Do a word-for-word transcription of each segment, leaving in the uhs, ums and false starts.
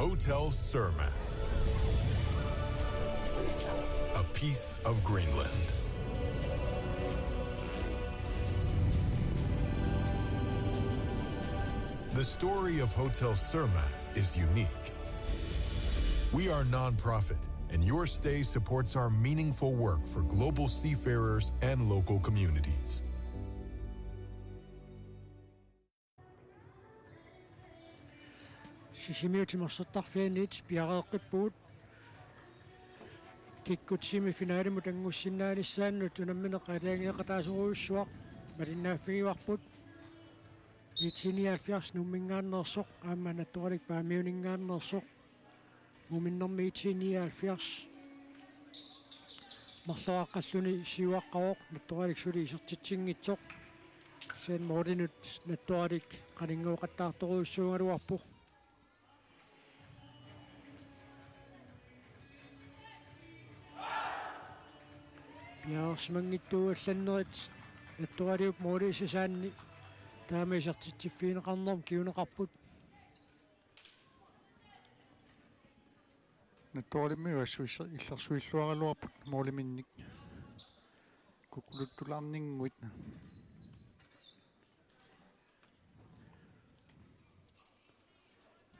Hotel Surma. A piece of Greenland. The story of Hotel Surma is unique. We are non-profit, and your stay supports our meaningful work for global seafarers and local communities. Sisimiut timersortarfianit piareeqqippugut. Kikkut semifinalimut angussinnaanissaannut unammineq aalajangeeqataasorujussuaq malinnaaffigivarput. IT nioghalvfjerds Nuumminngaanneersoq aamma Nattoralik Paamiuninngaanneersoq. Muuminnermi IT nioghalvfjerds marloraqqalluni siuaqqavoq, Nattoralik suli isertitsinngitsoq. Sen Mortenip Nattoralik qaninngooqattaartorujussuugaluarpoq. Piareersimanngitsuugallannerit Nattoraliup moolisasaanni taama isertitsiffigineqarnermut kinguneqarput. Nattoralimmiut assuissa illersuilluaraluarput mooliminnik kukkuluttulaarninnguit.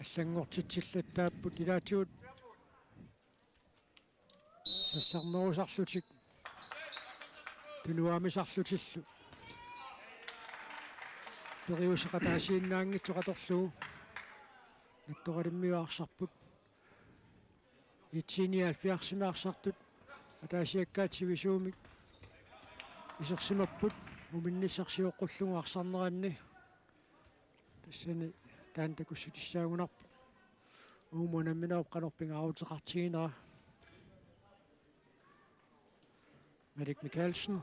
Allanngortitsillattaapput ilaatigut sassarnerusarlutik tunuaamisarlutillu. Periuseqataasiinnaanngitsoq atorlugu Nattoralimmiut arsarput. IT nioghalvfjerdsimi arsartut ataasiakkaat sivisuumik isersimapput, uminnissaq sioqqullugu arsarneranni. Tassani taanna takussutissaagunarpoq. Uuma unamminerup qanoq pingaaruteqartiginera. Malik Mikaelsen.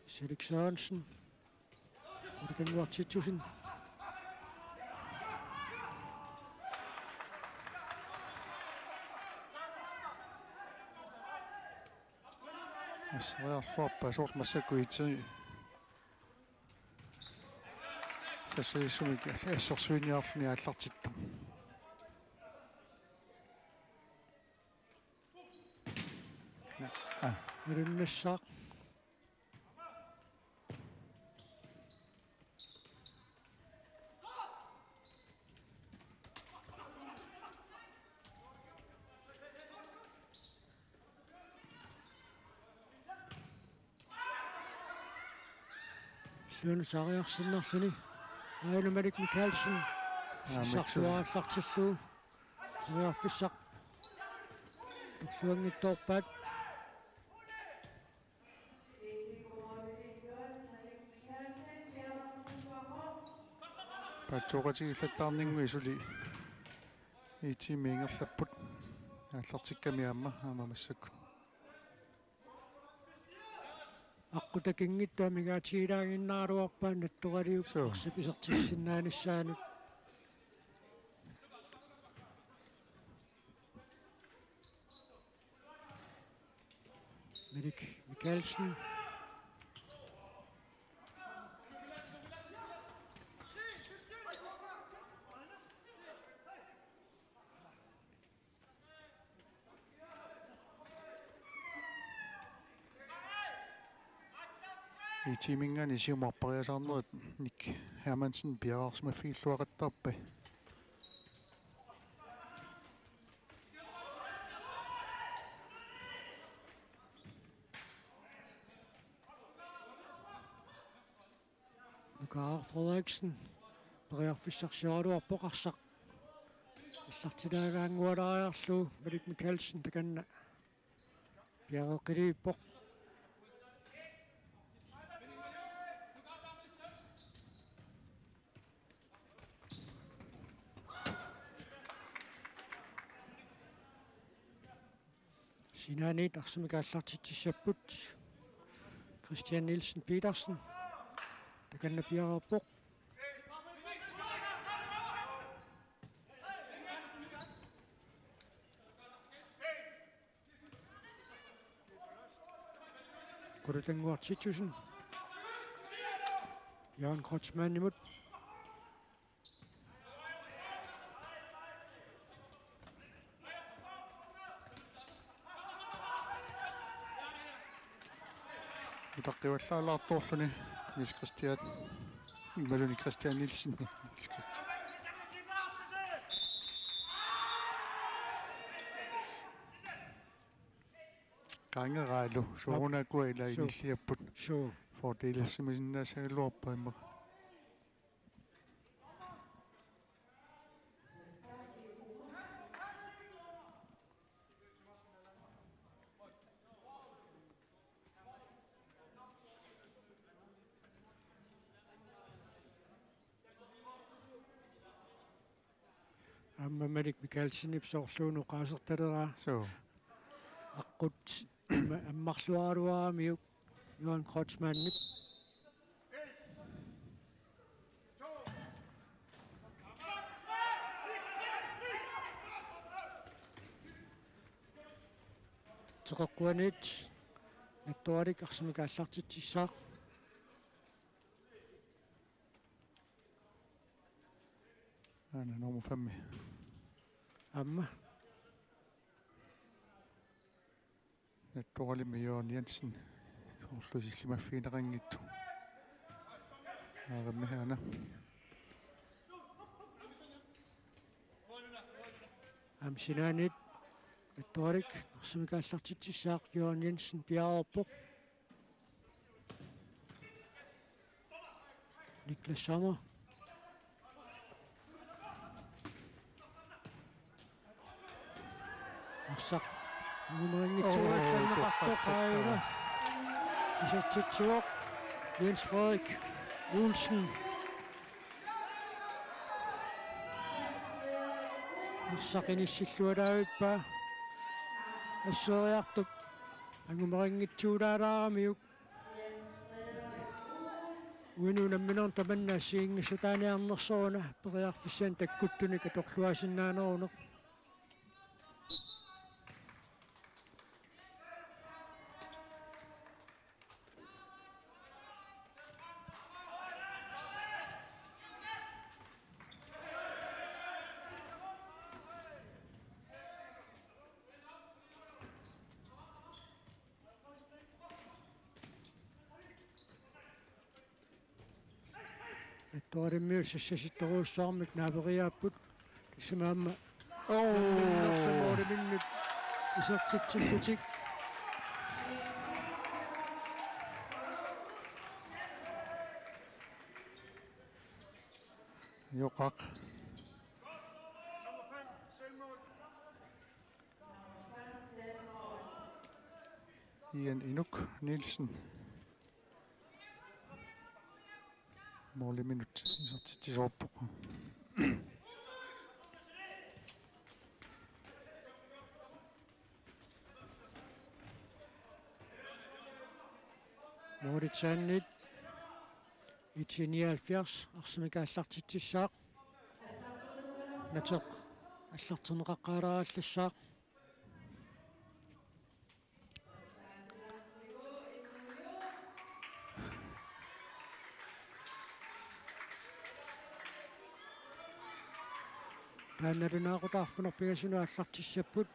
Salik Sørensen. Qulitanguartitsusin. Asseriarluarpaa soorlu massakkut IT sassarissumik assersuiniarluni aallartittoq. Aa. Malunnassaaq. Illuanut saariarsinnarluni aajuna Malik Mikaelsen. Aa, sassarluarallartillugu. Periarfissaq torluanngitsoorpaat. Paatsooqatigiillattaarninnguit suli IT-mi ingerlapput. Aallartikkami aamma, aamma massakkut. Aqqutakinngitsoq amigaatigilaaginnaraluarpaa Nattoraliup. Suu. Arsap isertissinnaanissaanut. Malik Mikaelsen. IT-minngaanniit siumut appariasaarnerit Nick Hermansen piareersimaffigilluaqattaarpai. Nukaaraq Frederiksen periarfissarsioraluarpoq arsaq. Aallartilaagaanngualaariarlugu Malik Mikaelsen takanna piareeqqilivippoq. Sinaaniit arsamik aallartitsissapput. Christian Nielsen Petersen. Takanna piareerpoq. Qulitanguartitsusin. Jørgen Kreutzmannimut. Paqqivallaalaartorluni Niels Christian. Imaluunniit Christian Nielsen. Niels Christian. Qaangeraalu, soorunami ukua ila Suu. Inilliapput. Suu. Fordelersimasinnaassagaluarput immaqa. Aamma Malik Mikaelsenip soorluuna oqaasertaleraa. Suu. Aqqut amma-, ammarluaraluaramiuk Johan Kreutzmannip. Teqeqquaniit Nattoralik arsamik aallartitsissaaq. Aana nummer fem. Aamma. Nattoralimi Jørgen Jensen. Soorlu sillimaffigineqanngitsoq. Aarimmi aana. Aamma sinaaniit Nattoralik arsamik aallartitsissaaq, Jørgen Jensen piareerpoq. Niklas Sommer. Arsaq. Nummer enogtyve, Åh, Allan Qartoq, Qartoq, aajuna. Isertitsivoq Jens Frederik Olsen. Arsaq inissilluaraavippaa. Asseriartup angumerinngitsuulaalaaramiuk. Uinunamminerun tamanna assigiinngissutaaniarnersoruna periarfissanik takkuttunik atorluaasinnaaneruneq. Nattoralimiut sassasittorujussuarmik naaperiaapput. Tassami aamma Åh. Namminerlu måliminnut isertitsillutik. Joqaq. Ian Inuk Nielsen. Måliminnut isertitsisoorpoq. Målitsaanniit I T nioghalvfjerds arsamik aallartitsissaaq. Nateq aallartinneqaqqaalaarallassaaq. Taanna nalunaaqutaq arfineq-pingasunut aallartissapput.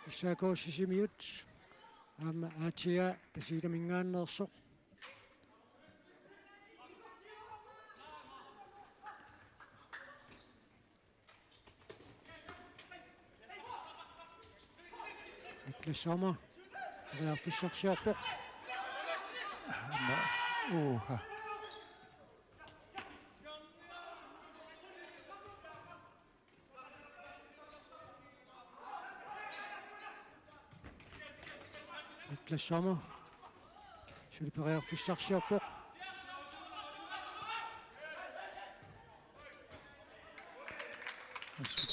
S A K Sisimiut aamma A T A Tasiilaminngaanneersoq. Niklas Sommer. Periarfissarsiorpoq. Aamma. Uha. Niklas Sommer. Suli periarfissarsiorpoq. Assut.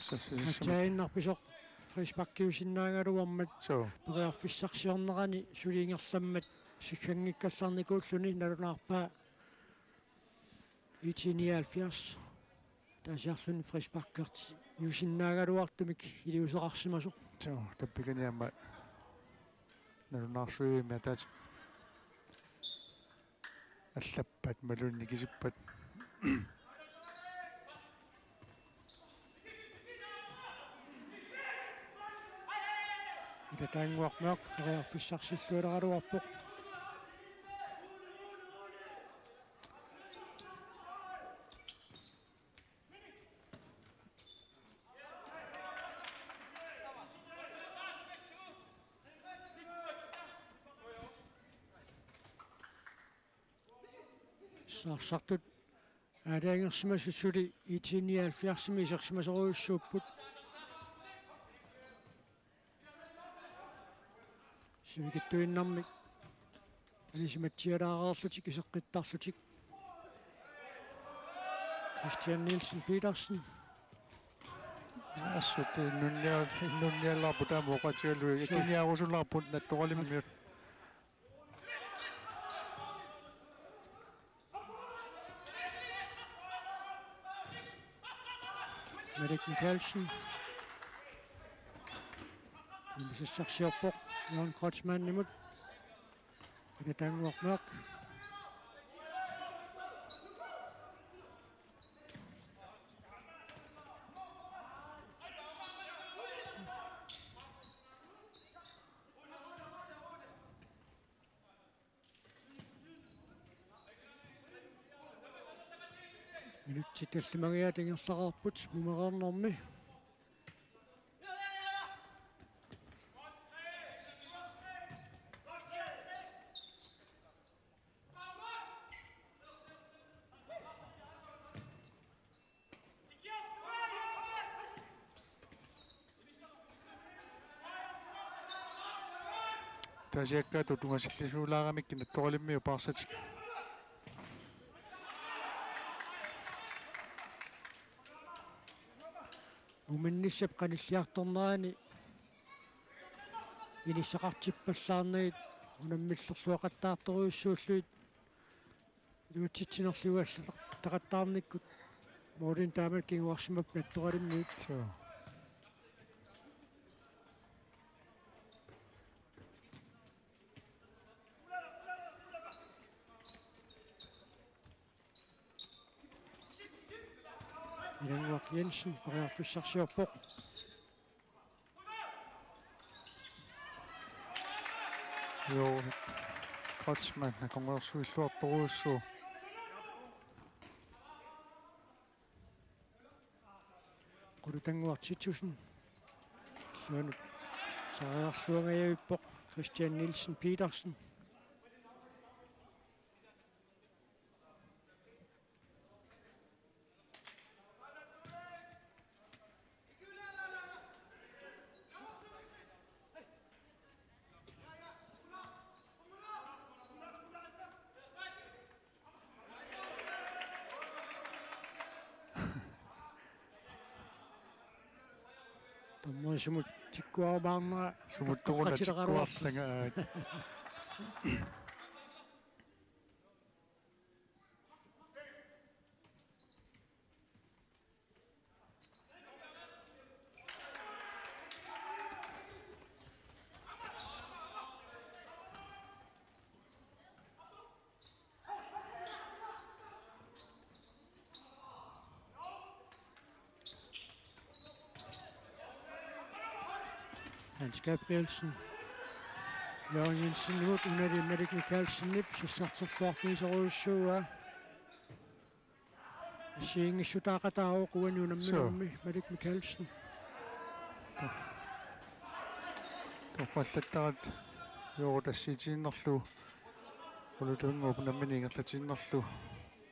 Sassasissamut. Atsiaginnarpisoq frisparkiusinnaagaluarmat. Suu. Periarfissarsiornerani suli ingerlammat sikkanngikkallarnikuulluni nalunaarpaa I T nioghalvfjerds. Taasiarluni frisparkertiusinnaagaluartumik iliuuseqarsimasoq. Suu, tappikani aamma nalunaarsuivimmi ataaseq allappat imaluunniit nikisippat. Ilataannguaq Mørch periarfissarsillualeraluarpoq. Saarsaartut aalajangersimasut suli IT-nioghalvfjerdsimi isersimasorujussuupput. Sivikitsuinnarmik anisimatsialaareerlutik iseqqittarlutik. Christian Nielsen Petersen. Assut innunnia-, innunniallaarput taama oqaatigalugu. Suu. Ikiniarusulaarput Nattoralimiut. Malik Mikaelsen. Ilisissarsiorpoq Jørgen Kreutzmannimut. Peter Tannguaq Mørch. Minutsit tallimangajaat ingerlareerput mumereernermi. Tasiakkaatut tungasillisuulaaramikkit Nattoralimiut paarsatik. Muminnissap qanilliartornerani inissaqartippallaarnagit unammillerluaqattaartorujussuullugit iluatsitsinerlugu allattaqattaarnikkut målinik taama kinguarsimapput Nattoralimiut. Suu. Ilannguaq Jensen periarfissarsiorpoq. Joo, Kreutzmann akornanniarsuilluartorujussuuvoq. Qulutannguaq Titussen. Illuanut saariarluangajavippoq Christian Nielsen Petersen. Tamanna sumut tikkuarumaarnera. Sumut turulla tikkuarlanga. Hans Gabrielsen. Jørgen Jensenimut, unali Malik Mikaelsenip sassarterluarfigisorujussuuaa. Assigiinngissutaaqataavoq uani unamminermi. Suu. Malik Mikaelsen. Toqqallattarat Joorut assiitiinnarlugu. Qulutannguup unammineq ingerlatiinnarlugu.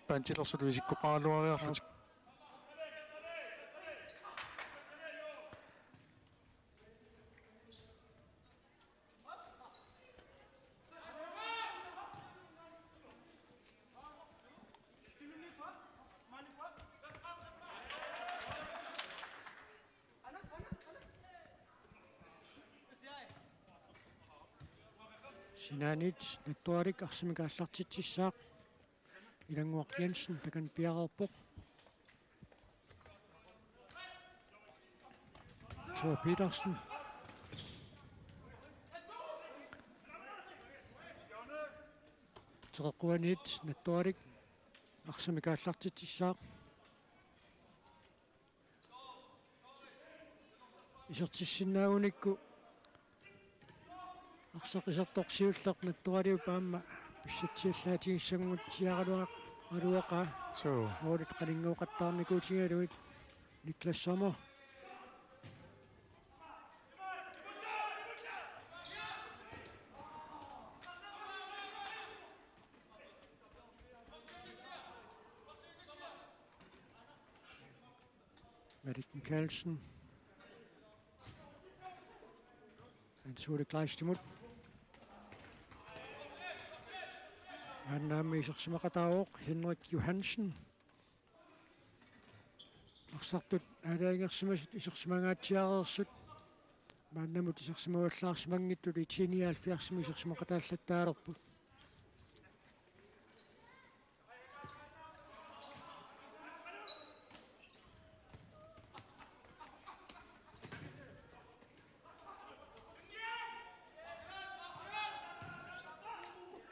Bentilersutut isikkoqaraluariarlutik. Sinaaniit Nattoralik arsamik aallartitsissaaq. Ilannguaq Jensen takanna piareerpoq. Thor Petersen. Teqeqquaniit Nattoralik arsamik aallartitsissaaq. Isertissinnaagunikku arsaq isertoq siulleq Nattoraliup aamma pissatsiallaatigissanngutsiaraluaq-, -raluaqaa. Suu. Målit qaninngooqattaarnikuutigalugit Niklas Sommer. Malik Mikaelsen. Hans Ole Kleistimut. Maanna aamma isersimaqataavoq Henrik Johansen. Arsartut aalajangersimasut isersimangaatsiareersut maannamut isersimavallaarsimanngitsut I T nioghalvfjerds-imi isersimaqataallattaalerput.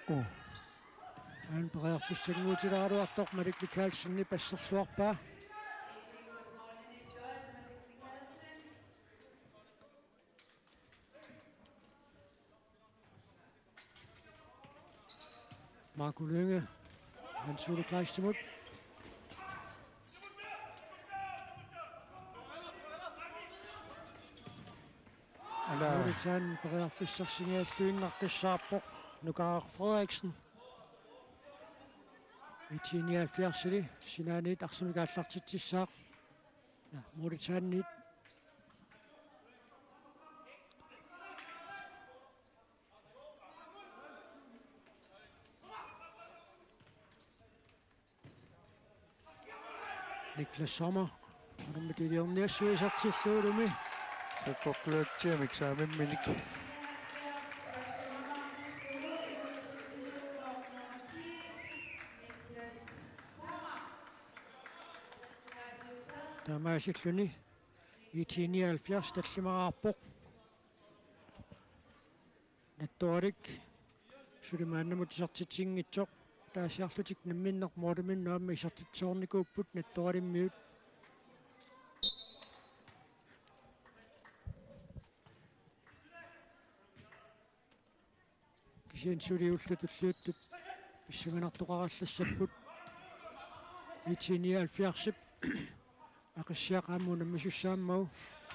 Uh. Aana periarfissannguutilaaruartoq Malik Mikaelsenip asserluarpaa. Marco Lynge, Hans Ole Kleistimut. Ala. Nuulitaan periarfissarsiorluinnaqqissaarpoq Nukaaq Frederiksen. I T nioghalvfjerds-ili sinaaniit arsamik aallartitsissaaq. Ja, Mauritaniat. Niklas Sommer. Qanormita iliorniassuisartillugu ilumi. Sakkortuaatsiamik saamimminik. Taamaasilluni I T nioghalvfjerds tallimaraarpoq. Nattoralik suli maannamut isertitsinngitsoq, ataasiarlutik namminneq måliminnut aamma isertitsisoornikuupput Nattoralimmiut. Kisianni suli ullut tulliuttut pissanganartoqarallassapput. I T nioghalvfjerds-ip Aqissiaq aamma unammisussaammagu.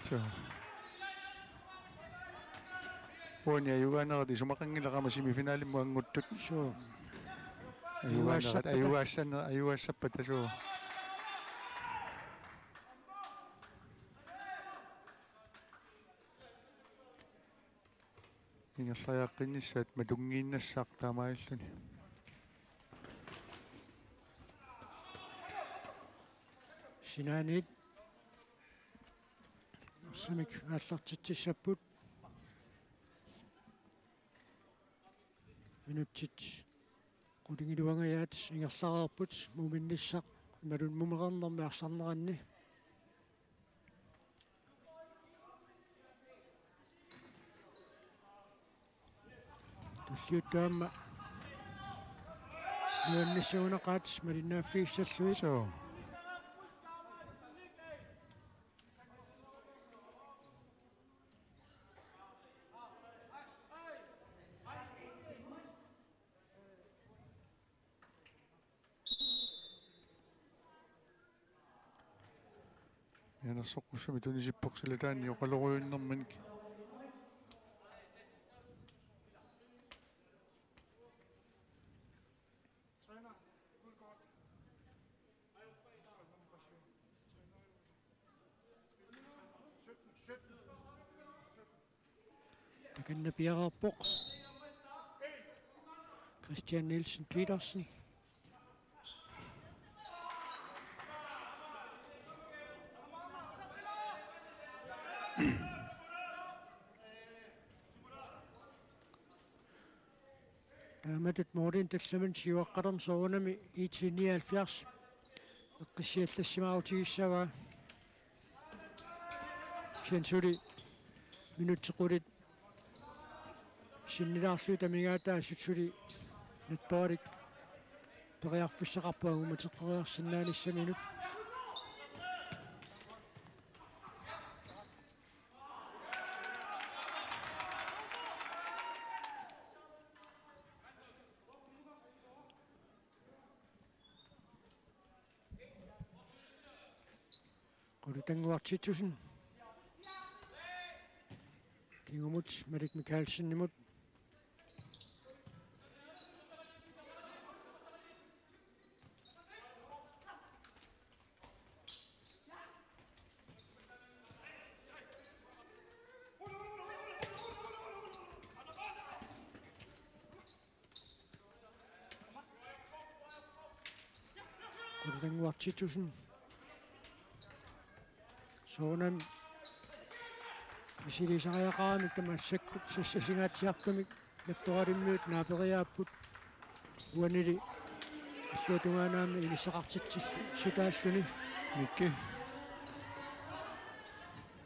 Suu. Uani ajugaanerat isumaqanngilaq aamma semifinalimut anguttut. Suu. Ajugaanerat, ajugaassappata, suu. Ingerlariaqqinnissaat matunngiinnassaaq taamaalilluni. Sinaaniit arsamik aallartitsissapput. Minutsit qulingiluangajaat ingerlareerput muuminnissaq imaluunniit mumereernermi arsarneranni. Tulliuttoq aamma nuannissagunaqaat malinnaaffigissallugit. Suu. Mianersoqqussummik tunisippoq silataanni oqalorujunnerminik. Takanna piareerpoq Christian Nielsen Petersen. Taamatut målinik tallimanik siuaqqalerneq soorunami I T nioghalvfjerds eqqissiallassimaarutigissavaa. Kisianni suli minutsit qulit sinnilaarlugit amigaataasut suli Nattoralik periarfissaqarpoq angumateqqeriarsinnaanissaminut. Qulutannguaq Titussen. Kingumut Malik Mikaelsenimut. Ringuartitusin. Soorunami misiliisariaqaramik tamassaakkut sassasingaatsiartumik Nattoralimiut naaperiaapput. Uanili illuatungaanut aamma inissaqartitsissutaalluni. Miki.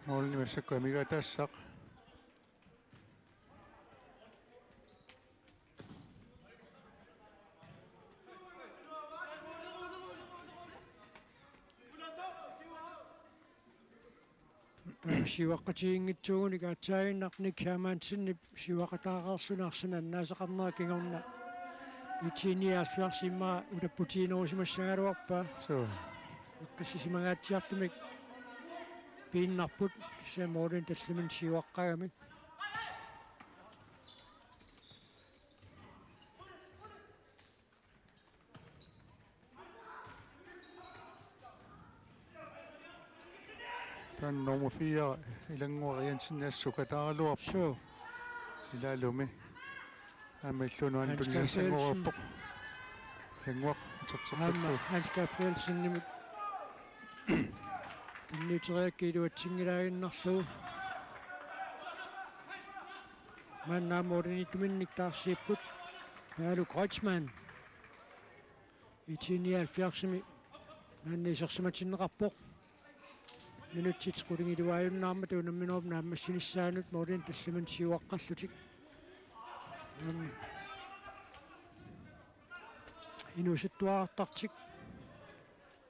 Målini massakkut amigaataassaaq. Siuaqqatiginngitsuugunik aatsaaginnaq Nick Hermansenip siuaqataareerluni arsaq annaasaqarnera kingorna. IT nioghalvfjerds immaqa utapputiginerusimassagaluarpaa. Suu. Eqqissisimangaatsiartumik piinnarput, kisianni målini tallimanik siuaqqagami. Taanna nummer fire, Ilannguaq Jensen, assut sukataaraluarpoq. Suu. Ilaalumi. Aamma illuunut Hans tunisassanngoreerpoq. Gabrielsen. Ilannguaq utertippallagu. Aamma Hans Gabrielsenimut tunniuteriarakku iluatsinngilaaginnarlugu. Maanna målimiittuminnik taarsiipput Palu Kreutzmann. IT nioghalvfjerdsimi maanna isersimatinneqarpoq. Minutsit qulingiluaajunnaarmata unamminerup naammassinissaanut målini tallimanik siuaqqallutik. Aamma inuusuttuarartartik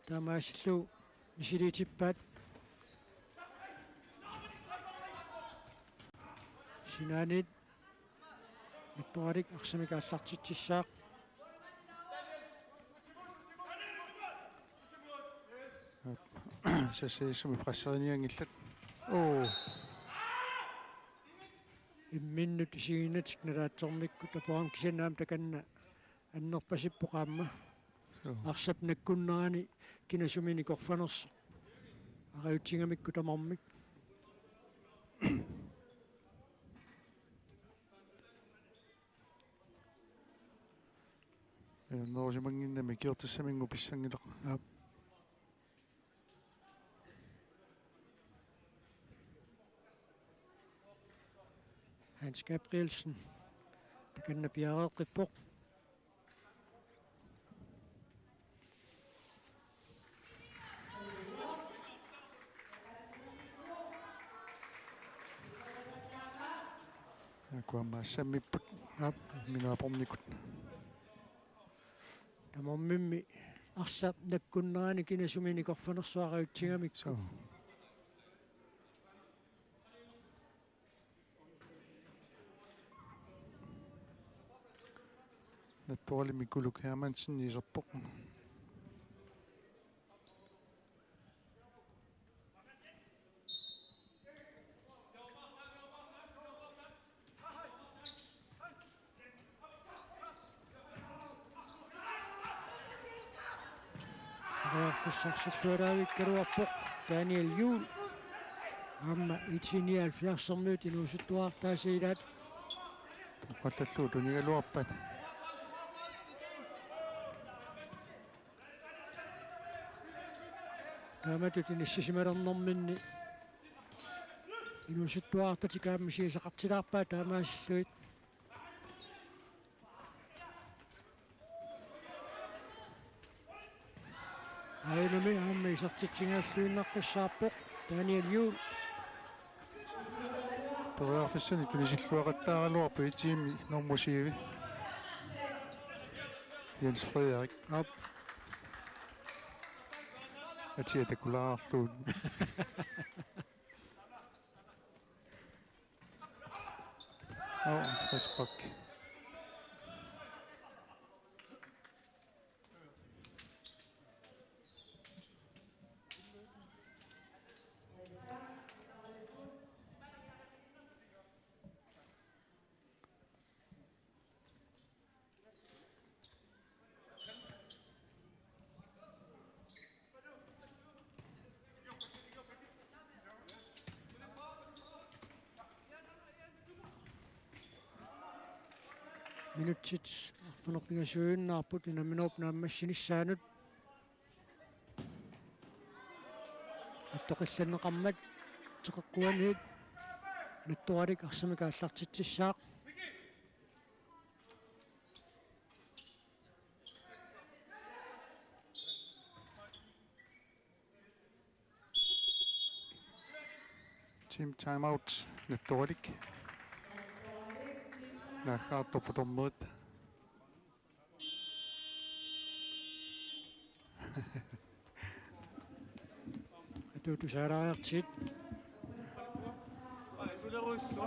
taamaasillugu misiliitippaat. Sinaaniit Nattoralik arsamik aallartitsissaaq. Sassarissumik presserinianngillat. Oo. Imminnut isiginnatik nalaatsornikkut tapuam kisianni aamma takanna annerpasippoq aamma. Joo. Arsap nakkunnerani kina sumi nikorfanersoq. Arajutsigamikku tamarmik. Ajornerusimannginnami ikiortissaminngooq pissanngilaq. Aap. Hans Gabrielsen. Takanna piareeqqippoq. Akuamma assammipput. Aap. Minaapornikut. Tamarmimmi arsap nakkunnerani kina sumi nikorfanersoq arajutsigamikku. Suu. Nattoralimi Kuluk Hermansen iserpoq. Periarfissarsilluaraavikkaluarpoq Daniel Juul. Aamma IT nioghalvfjerdsermiut inuusuttuarartaasa ilaat. Oqallallugu tunigaluarpaat. Taamatut inissisimalernerminni inuusuttuarartatik aamma misigisaqartilaarpaat taamaasillugit. Aajunami aamma isertitsingaalluinnaqqissaarpoq Daniel Juul. Periarfissanik tunisilluaqattaaraluarpoq IT-mi nummer syv. Jens Frederik. Aap. Atia takulaarlugu. Åh, frispark. Minutsit arfineq-pingasuujunnaarput unamminerup naammassinissaanut. Toqillanneqarmat teqeqquaniit Nattoralik arsamik aallartitsissaaq. Team timeout Nattoralik. Naaggaartorput dommerit. Atuutusaalaariartigit.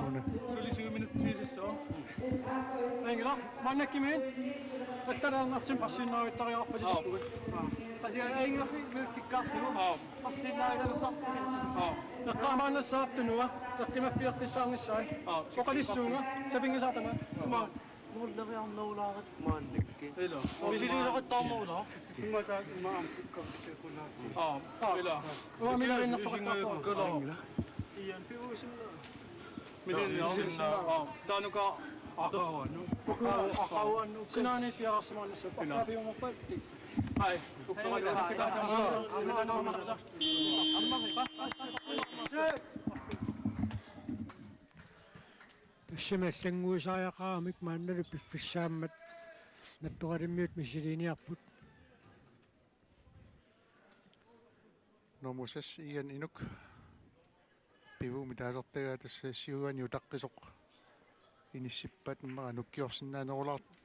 Una. Suli syv minutsit sisassaq. Engla, maannakkut. Attaalaarnartim passiinnaavittariaqarpasi. Aap. Tassa Engla minutsikkaarsigu. Aap. Passiinnaavilaarsaarpasi. Aap. Eqqaamaannassaaq Tunua. Eqqumaffiortissaarnissaa. Aap. Oqalussuunga. Sapinngisaartama. Aap. Nuulleriarnerulaarput maannakkut. Ila. Misiliisoqattaarnerulaaq. Immaqa taava immaqa aamma kukkakkakulaarti. Aa, ila. Uanga milerinnersoqattaarpara. Ian piusinna. Misiliisoqattaarpara. Aa, taanuka aqaguanut. Aqaguanut. Sinaani piareersimaarnissaq. Ila. Paapiumappatti. Ai, kukkakkakulaarti. Tassami allannguisariaqaramik maannalu piffissaammat Nattoralimmiut misiliiniarput. Nummer seks Ian Inuk. Pivumi taasartagaa tassa siuani utaqqisoq. Inissippat immaqa nukkiorsinnaanerulaartoq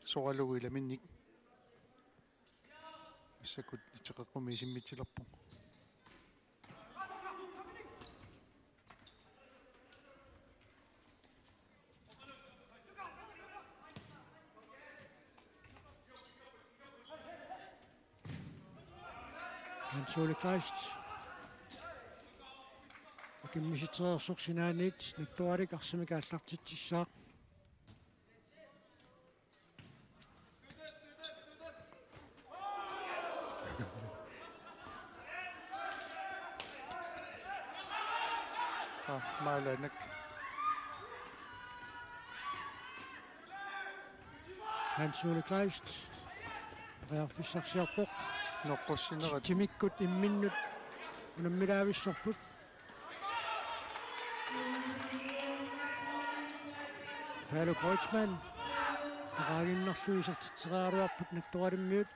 soralugu ilaminnik. Massakkut iteqeqqumi isimmitsilerpoq. Hans Ole Kleist. Akimmisitsereersoq sinaaniit Nattoralik arsamik aallartitsissaaq. Ah, maalaannak. Hans Ole Kleist. Periarfissarsiorpoq. Noqqussinera. Timikkut imminnut unammilaavissorput. Paolo Kreutzmann. Taqaaginnarlugu isertitseriaraluarput Nattoralimmiut.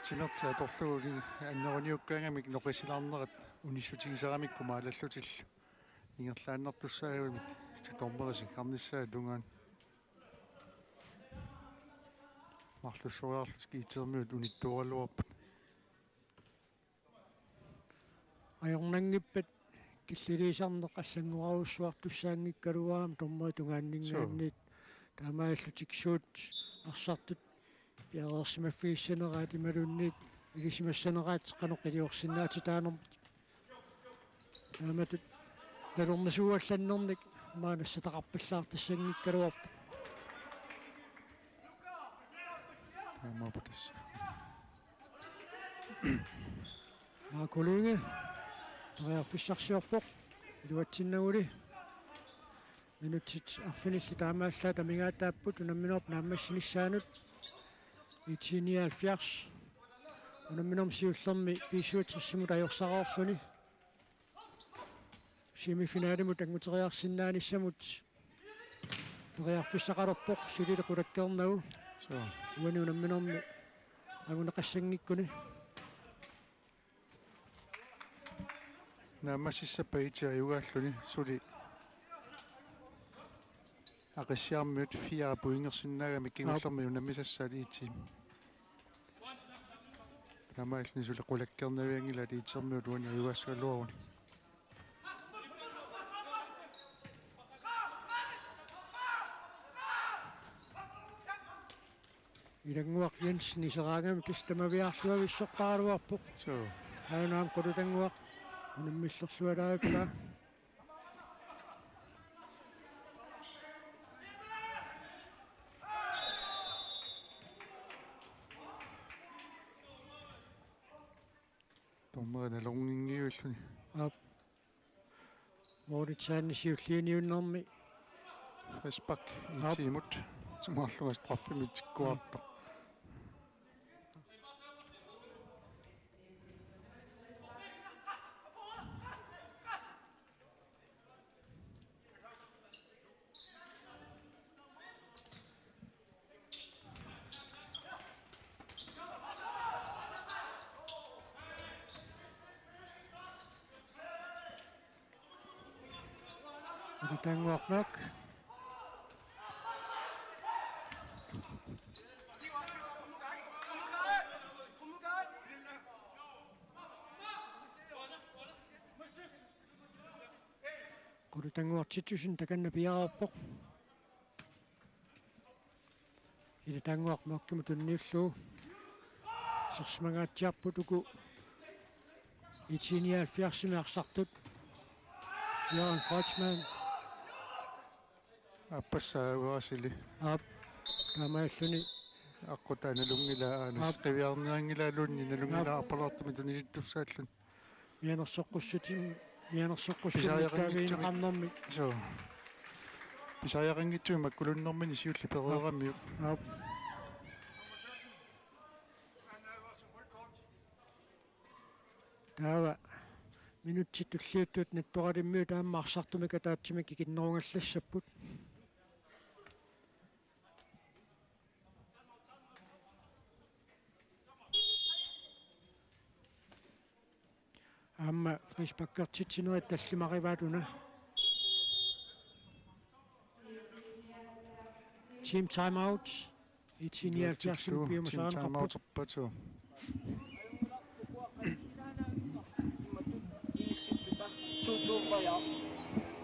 Timertik atorlugu anneruniukkaangamik noqisilaarnerat unissutigisaramikku maalallutillu ingerlaannartussaagamik dommerit singarnissaata tungaanut. Marlussoriarlutik I T-miut unittooraluarput. Ajornanngippat killiliisarneq allanngorarujussuartussaanngikkaluarami dommerit tungaanninngaanniit. Suu. Taamaalillutik suut arsartut piareersimaffigissaneraat imaluunniit ilisimassaneraat qanoq iliorsinnaatitaanermut. Taamatut nalornisuugallannernik maanna nassataqarpallaartassanngikkaluarpoq. Taamaappoq tassa. Marco Lynge periarfissarsiorpoq iluatsinnaguli. Minutsit arfinillit taamaallaat amigaataapput unamminermi naammassinissaanut. I T nioghalvfjerds. Unamminermi siullermi B syvogtres-imut ajorsareerluni. Semifinalimut anguteriarsinnaanissamut periarfissaqalerpoq suli qulakkeernagu. Suu. Uani unamminermi anguneqassanngikkuni. Naammassissappat I T ajugaalluni suli Aqissiarmiut fire pointersinnaagamik kingullermi unammisassaat I T. Taamaalilluni suli qulakkeernavianngilaat I T-miut uani ajugaassagaluaruni. Ilannguaq Jensen iseraangami tassa tamaviaarluavissortaraluarpoq. Suu. Aana aamma Qulutannguaq unammillerlualaarpaa. Dommerit nalorninngiivilluni. Aap. Moritsaanni siulliiniunnermi. Frispark. Aap. I T-mut. Sumaarlunga straffemik tikkuartoq. Tannguaq Mørch. Qulutannguaq Titussenip takanna piareerpoq. Ila Tannguaq Mørchimut tunniullugu. Isersimangaatsiarput uku I T nioghalvfjerdsimi arsartut. Jørgen Kreutzmann. Aappassaa uaasili. Aap. Taamaalilluni. Aqqutaa nalunngilaa, aap, qiviarnianngilaaluunniit nalunngilaa, aap, arpalaartumik tunisittussaalluni. Mianersoqqussutin, mianersoqqussutin. Pisariaqanngitsumik. Taamiineqarnermi. Suu. Pisariaqanngitsumik makkulunnermini siulleq pereeramiuk. Aap. Taava minutsit tulliuttut Nattoralimmiut aamma arsartumik ataatsimik ikinnerugallassapput. Aamma frisparkertitsinerit tallimarivaat una. Team timeout. I T nioghalvfjerdsimi piumasarineqarput. Team timeout.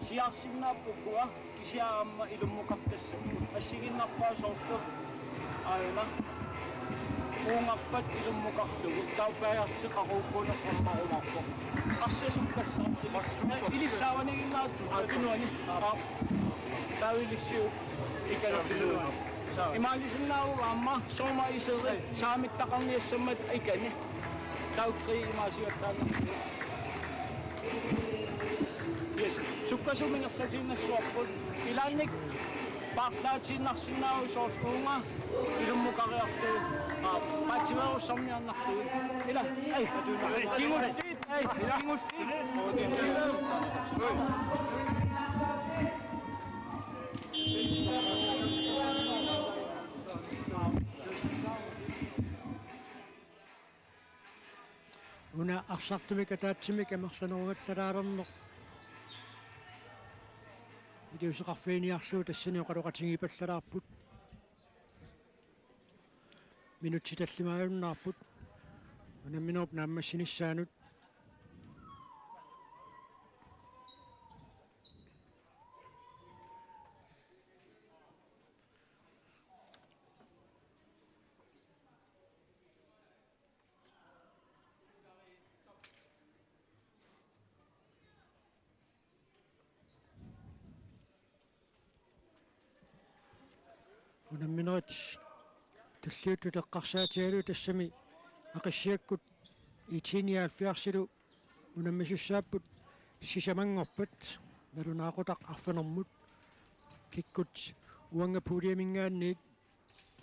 Siaarsinnaapput ukua, kisianni aamma ilummukartassapput. Assigiinnarpaa soorlu aajuna uungarpat ilummukarlugu. Taava periarfissaqarukkuuna ammarumaarpoq. Arsaq sukkassaaq. Ilis-, ilissaavaniginnaat atunuani. Taava ilissiu ikalappilugu. Imaalisinnaavoq aamma soorma iseri saamittaqarniassammat ikani. Taava tre imaasigattaannarlugu. Yes. Sukkasuumik ingerlatiinnassavarput. Ilaannik paarlaatiinnarsinnaavoq soorlu uunga ilummukariarlugu. Aa, paatsiveerussarniarnarlugu. Ila, ai, kingulliit, ai, kingulliit. Una arsartumik ataatsimik amerlanerugallalaalerneq iliuuseqarfiginiarlugu tassani oqaloqatigiipallalaarput. Minutsit tallimaajunnaarput unamminerup naammassinissaanut. Unamminerit tulliuttut eqqarsaatigalugit tassami Aqissiakkut I T nioghalvfjerdsilu unammisussaapput sisamanngorpat nalunaaqutaq arfinermut. Kikkut uanga puljeminngaanniit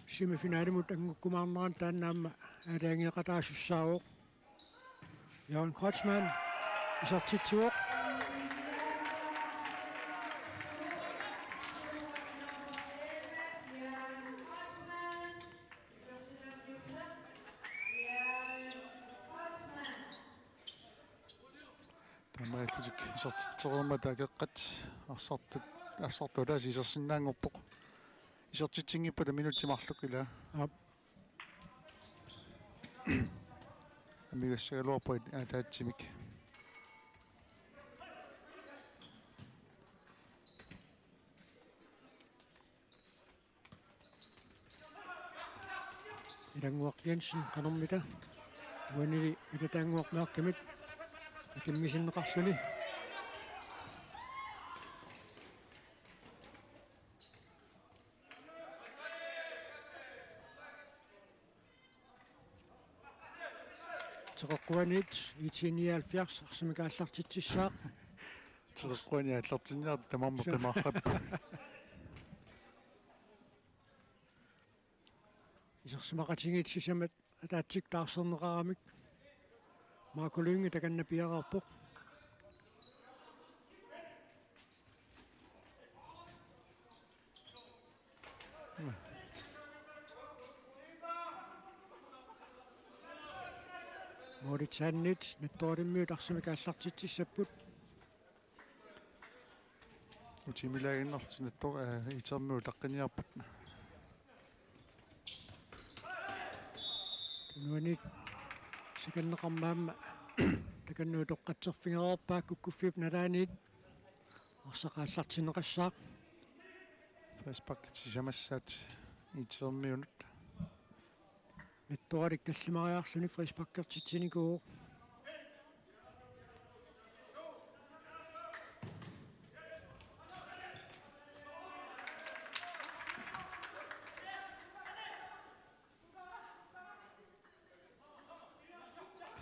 semifinalimut anngukkumaarneranni taanna aamma aalajangeeqataasussaavoq. Jørgen Kreutzmann isertitsivoq. Taamaalillutik isertitsereermata akeqqat arsartut, arsartut ataaseq isersinnaanngorpoq. Isertitsinngippat minutsit marluk ilaa. Aap. Amigassagaluarput ataatsimik. Ilannguaq Jensen qanormita. Uanili Ila Tannguaq Mørchimit akimmisinneqarluni. Teqeqquaniit I T nioghalvfjerds arsamik aallartitsissaaq. Teqeqquani aallartinniarta tamarmi qimaarput. Isersimaqatigiit sisamat ataatsik taarserneqaramik. Marco Lynge takanna piareerpoq. Moritz Sandit Nattoralimmiut arsamik aallartitsissapput. Tiimilaaginnarlutik Nattoraq, eh, I T-rmiut utaqqiniarput. Tunuaniit sikanneqarmat aamma takanna utoqqatserfigereerpaa kukkuffiup nalaaniit arsaq aallartinneqassaaq. Frisparkit sisamassaat I T-rmiunut. Nattoralik tallimariarluni frisparkertitsinikuuvoq.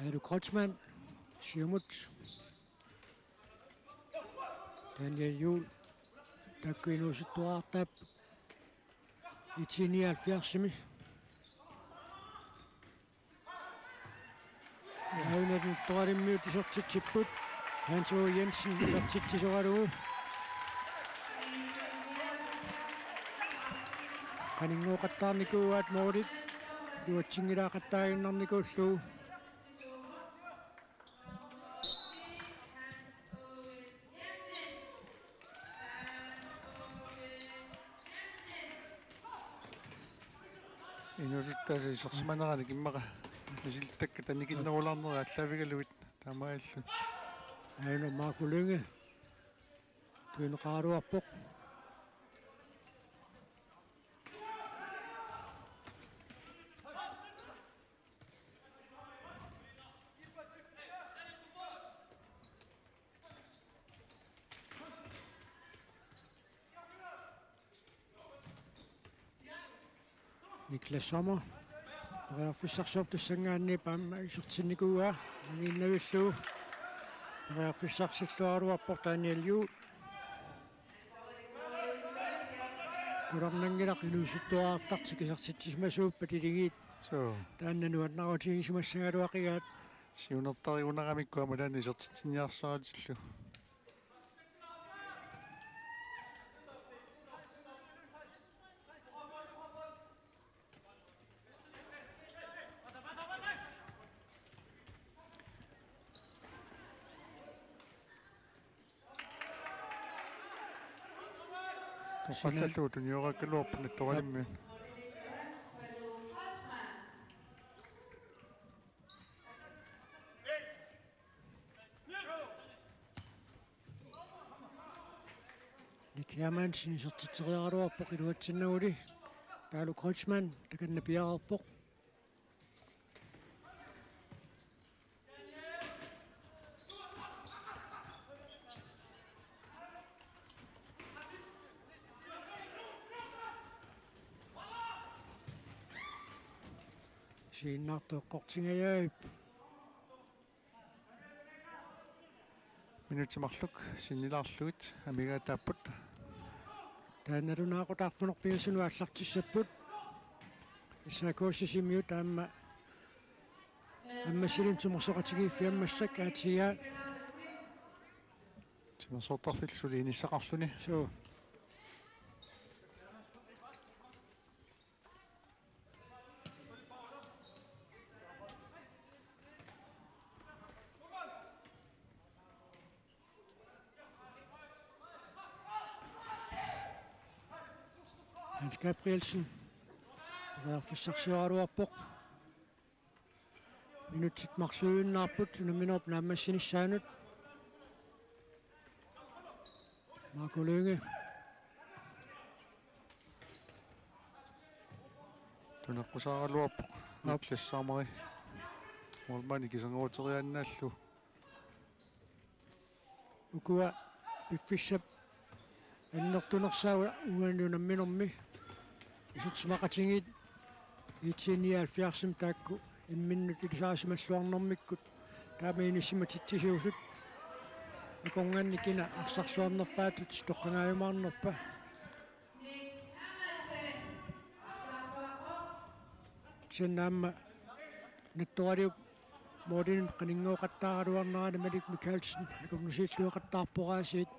Palu Kreutzmann, siumut. Daniel Juhl, taakku inuusuttuaraapput. I T nioghalvfjerdsimi. Auna Nattorarmiut isertitsipput. Hans O. Jensen isertitsisoralugu. Qaninngooqattaarnikuuaat målit. Iluatsinngilaaqattaaginnarnikuullugu. Inuusuttaasa isersimaneranik immaqa misilittakkat anikinnerulaarnerat aallaavigalugit taamaalilluni. Aana Marco Lynge tunineqaraluarpoq. Niklas Sommer. Periarfissarsiortoq tassanngaanniit aamma isertinnikuuaa. Angiinnavillugu. Periarfissarsilluaraluarpoq Daniel Juhl. Qularnanngilaq inuusuttuarartartik isertitsisimasuuppat iligiit. Suu. Taanna nuannaarutigisimassagaluaqigaat. Siunertarigunaramikkit aamma taanna isertitsiniarsaratillugu. Toqqallallugu tuniorakaluarput Nattorarmiut. Nick Hermansen isertitseriaraluarpoq iluatsinnaguli. Palu Kreutzmann takanna piareerpoq. Siinnaartoq eqqortingajavippoq. Minutsit marluk sinnilaarlugit amigaataapput. Taanna nalunaaqutaq arfineq-pingasunut aallartissapput. S A K Sisimiut aamma Ammassilimmik Timersoqatigiiffiammassak aatsaat. Timersortarfillu suli inissaqarluni. Suu. Hans Gabrielsen. Periarfissarsioraluarpoq. Minutsit marluinnaapput unamminerup naammassinissaanut. Marco Lynge. Tuneqqusaaraluarpoq. Aap. Niklas Samari. Målmandi kisangeruteriaannaallugu. Ukua piffissap annertunersaava uani unamminermi. Isersimaqatigiit I T nioghalvfjerdsimi taakku imminnut ilisarisimalluarnermikkut taama inissimatitsisuusut. Akornanni kina arsarluarnerpaatut toqqagaajumaarnerpa. Kisianni aamma Nattoraliup målinik qaninngooqattaaraluarnerani Malik Mikaelsen akornusiilluaqattaarpoq aasiit.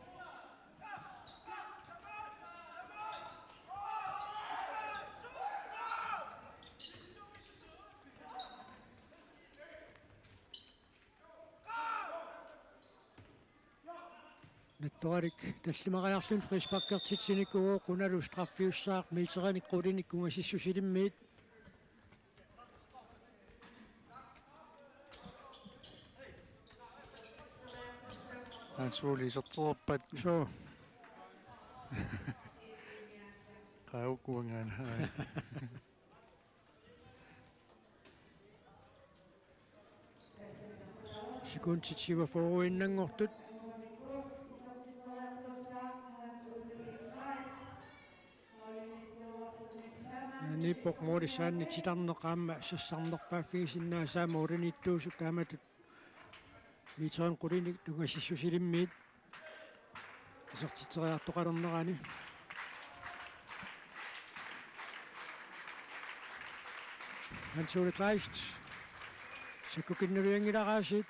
Nattoralik tallimariarluni frisparkertitsinikuuvoq, unalu straffiussaaq meterinik qulinik ungasissusilimmiit. Hans Ole iserterpat. Suu. Qaukuangaana. Sekundit syvogfyrreinnanngortut. Niippoq moolisaanni titarneq aamma sassarnerpaaffigisinnaasaa mooliniittuusoq taamatut meterinik qulinik ungasissusilimmiit isertitseriartoqalernerani. Hans Ole Kleist. Sakkukinnulianngilaraasiit.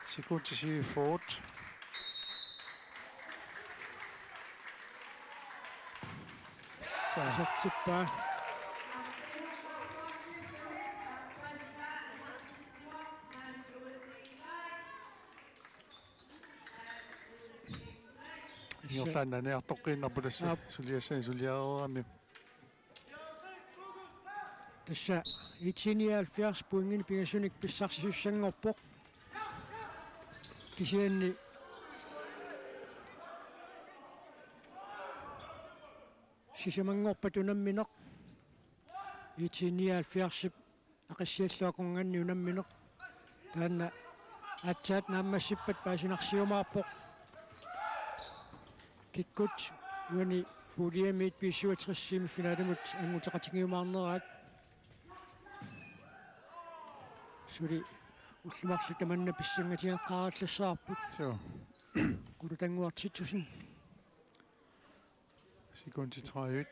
Sekundit syvogfyrre. Sa- Isertippaa. Ingerlaannaq aniartoqqiinnarpoq tassa. Aap. Suliassani suliareerami. Tassa I T nioghalvfjerds pointinik pingasunik pissarsisussanngorpoq. Kisianni sisamanngorpat unammineq. I T nioghalvfjerdsip aqissiallu akornanni unammineq. Taanna aatsaat naammassippat paasinarsiumaarpoq. Kikkut uani puljemiit B syvogtres semifinalimut anguteqatigiumaarneraat. Suli ullut marluk tamanna pissangatigeqqaarallassavarput. Suu. Qulutannguaq Titussen. Sekundit tredive.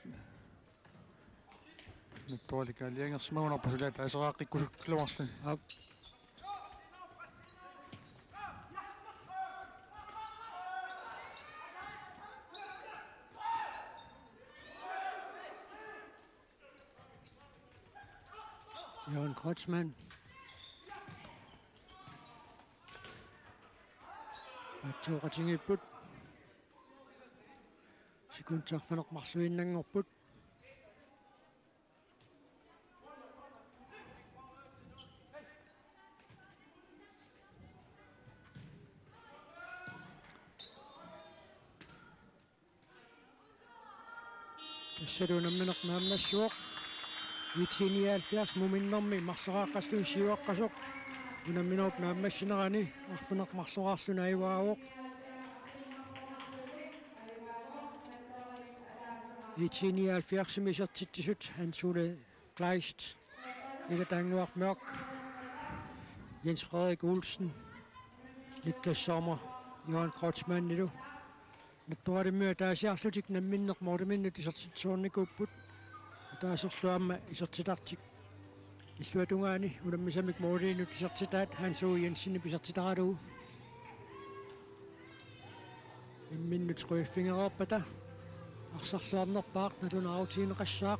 Nattoralik aalajangersimagunarpoq suli ataaseq aaqqikkusukkaluarluni. Aap. Jørgen Kreutzmann. Aatsaat oqaatigiipput. Sekundit arfineq-marluinnanngorput. Tassalu unammineq naammassivoq. I T nioghalvfjerds muminnermi marloraaqqalluni siuaqqasoq unamminerup naammassinerani arfineq-marloraarluni ajugaavoq. I T nioghalvfjerdsimi isertitsisut Hans Ole Kleist, Ilataannguaq Mørch, Jens Frederik Olsen, Niklas Sommer, Jørgen Kreutzmannilu Nattoralimi ataasiarlutik namminneq mooliminnut isertitsisoornikuupput. Ataaserlu aamma isertitartik illuatungaani unammisamik mooliinut isertitaat Hans O. Jensenip isertitaralugu. Imminnut qujaffigereerpata arsarluarnerpaaq nalunaarutigineqassaaq.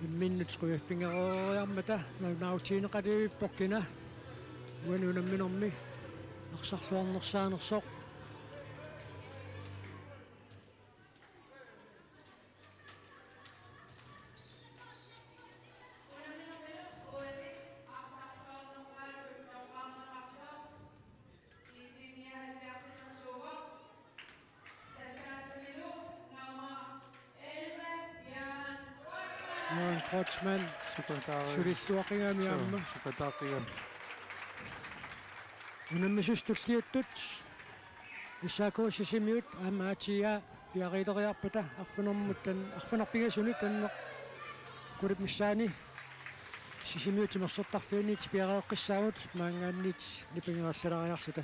Imminnut qujaffigereeriarmata nalunaarutigineqalivippoq kina uani unamminermi arsarluarnersaanersoq. Jørgen Kreutzmann. Sukataari. Sulilluaqigami. Suu, aamma. Sukataaqigami. Unammisut tulliuttut. S A K Sisimiut aamma A T A piareeriarpata arfinermut tan-, arfineq-pingasunut tanneq qulit missaani Sisimiut timersortarfianniit piareeqqissaagut maanngaanniit nipangerallalaariarluta.